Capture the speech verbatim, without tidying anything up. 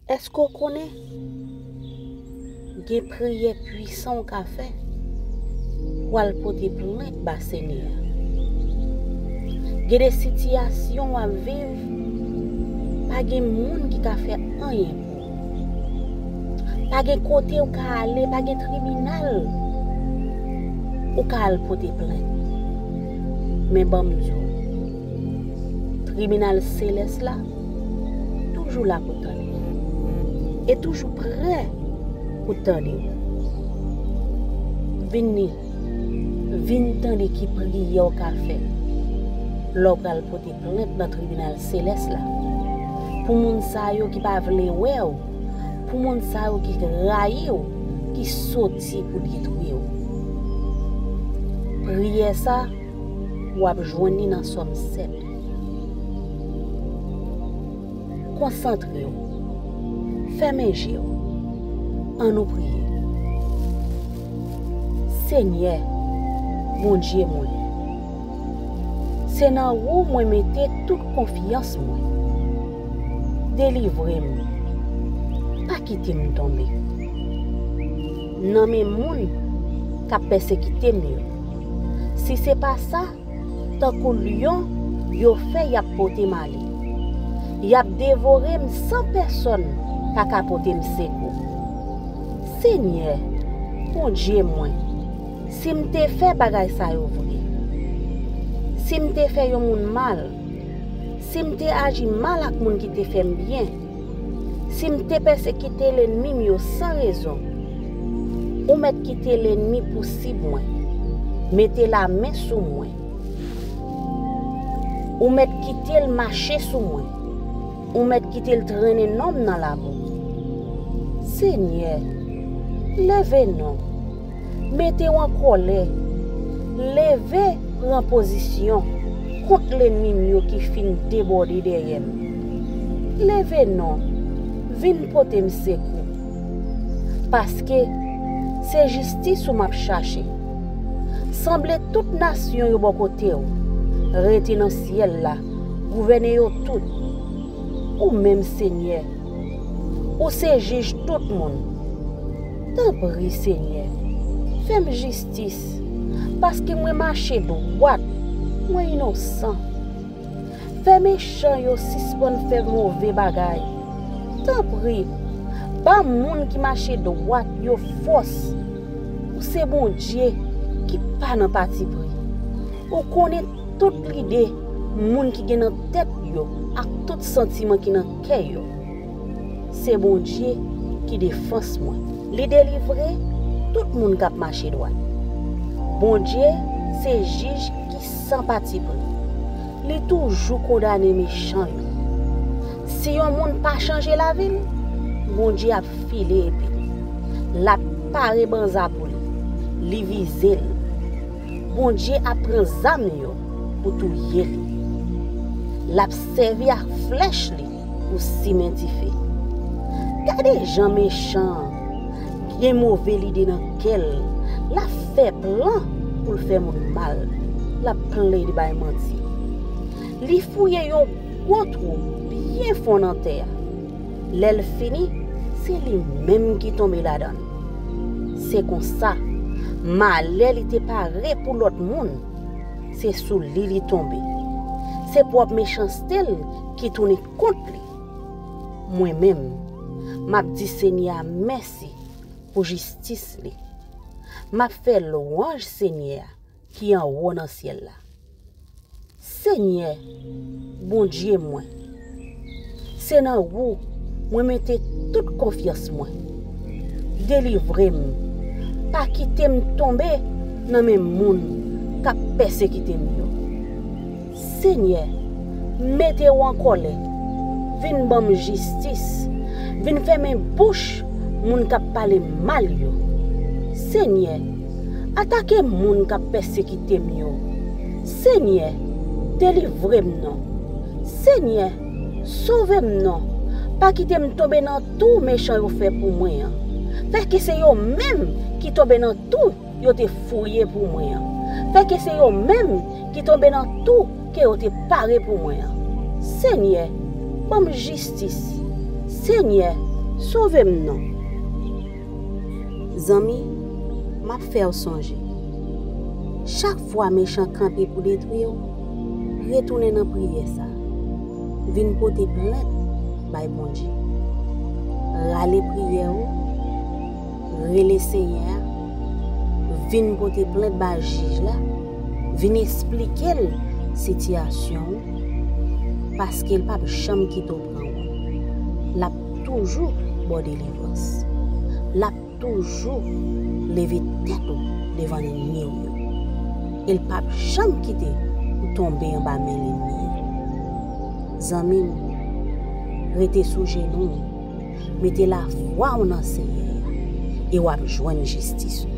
Èske w konnen gen priyè pwisan w ka fè pou w al pote plent ba Senyè a? Gen de sitiyasyon w ap viv, pa gen moun ki ka fè anyen pou ou. Pa gen kote w ka ale, pa gen tribinal ou ka al pote plent. Men ban m di w, tribinal selès la toujou la pou tann ou e toujou prè pou tann ou. Vini, vin tande ki priyè w ka fè lè w pral pote plent nan tribinal selès la pou moun sa yo ki pa vle wè w, pou moun sa yo ki rayi w, ki soti pou detwi w. Priyè sa, w ap jwenn li nan Sòm sèt. Konsantre w. Fèmen je w. Ann nou priye. Senyè, Bondye mwen, se nan ou mwen mete tout konfyans mwen. Delivre m. Pa kite m tonbe nan men moun k ap pèsekite m yo. Si se pa sa, tankou lyon, yo fè y ap pote m ale. Y ap devore m san pèsonn pa ka pote m sekou. Senyè, Bondye mwen, si m te fè bagay sa yo vre, si m te fè yon moun mal, si m te aji mal ak moun ki te fè m byen, si m te pèsekite lènmi m yo san rezon, ou mèt kite lènmi pousib mwen, mete lamen sou mwen. Ou mèt kite l mache sou mwen. Ou mèt kite l trennen non m nan labou. Senyè, leve non. Mete w an kòlè. Leve pran pozisyon kont lènmi m yo ki fin debòde dèyè m. Leve non. Vin pote m sekou. Paske se jistis ou m ap chache. Sanble tout nasyon yo bò kote w, rete nan syèl la, gouvène yo tout. Ou menm, Senyè, ou se jij tout moun. Tanpri, Senyè, fè m jistis, paske mwen mache dwat, mwen inosan. Fè mechan yo sispann fè move bagay. Tanpri, ba moun ki mache dwat yo fòs. Ou se Bondye ki pa nan patipri. Ou konnen tout lide moun ki gen nan tèt yo ak tout santiman ki nan kè yo. Se Bondye ki defans mwen. Li delivre tout moun k ap mache dwat. Bondye se jij ki san patipri. Li toujou kondane mechan yo. Si yon moun pa chanje lavi l, Bondye ap file epi l. L ap pare banza pou li. Li vize l. Bondye ap pran zam yo pou touye li. L ap sèvi ak flèch li pou simen dife. Gade jan mechan an gen move lide nan kè l. L ap fè plan pou l fè moun mal. L ap plede bay manti. Li fouye yon gwo twou byen fon nan tè a. Lè l fini, se li menm ki tonbe ladan l. Se konsa, malè li te pare pou lòt moun, se sou li li tonbe. Se pwòp mechanste l ki tounen kont li. Mwen menm, m ap di Senyè a mèsi pou jistis li. M ap fè lwanj Senyè a ki anwo nan syèl la. Senyè, Bondye mwen, se nan ou mwen mete tout konfyans mwen. Delivre m, pa kite m tonbe nan men moun k ap pèsekite m yo. Senyè, mete w an kòlè, vin ban m jistis, vin fèmen bouch moun k ap pale m mal yo. Senyè, atake moun k ap pèsekite m yo. Senyè, delivre m non. Senyè, sove m non. Pa kite m tonbe nan tou mechan yo fè pou mwen an. Fè ke se yo menm ki tonbe nan tou yo te fouye pou mwen an. Fè ke se yo menm ki tonbe nan tou ke yo te pare pou mwen an. Senyè, ban m jistis. Senyè, Sove m non. Zanmi, m ap fè w sonje. Chak fwa mechan kanpe pou detwi w, retounen nan priyè sa. Vin pote plent bay Bondye. Rale priyè ou, rele Senyè a, vin pote plent bay jij la, vin esplike l sitiyasyon ou, paske l p ap janm kite w pran wont. L ap toujou ba w delivrans. L ap toujou leve tèt ou devan lènmi w yo. E l p ap janm kite ou tonbe anba men lènmi yo. Zanmi m, rete sou jenou w, mete lafwa w nan Senyè a, e w ap jwenn jistis ou.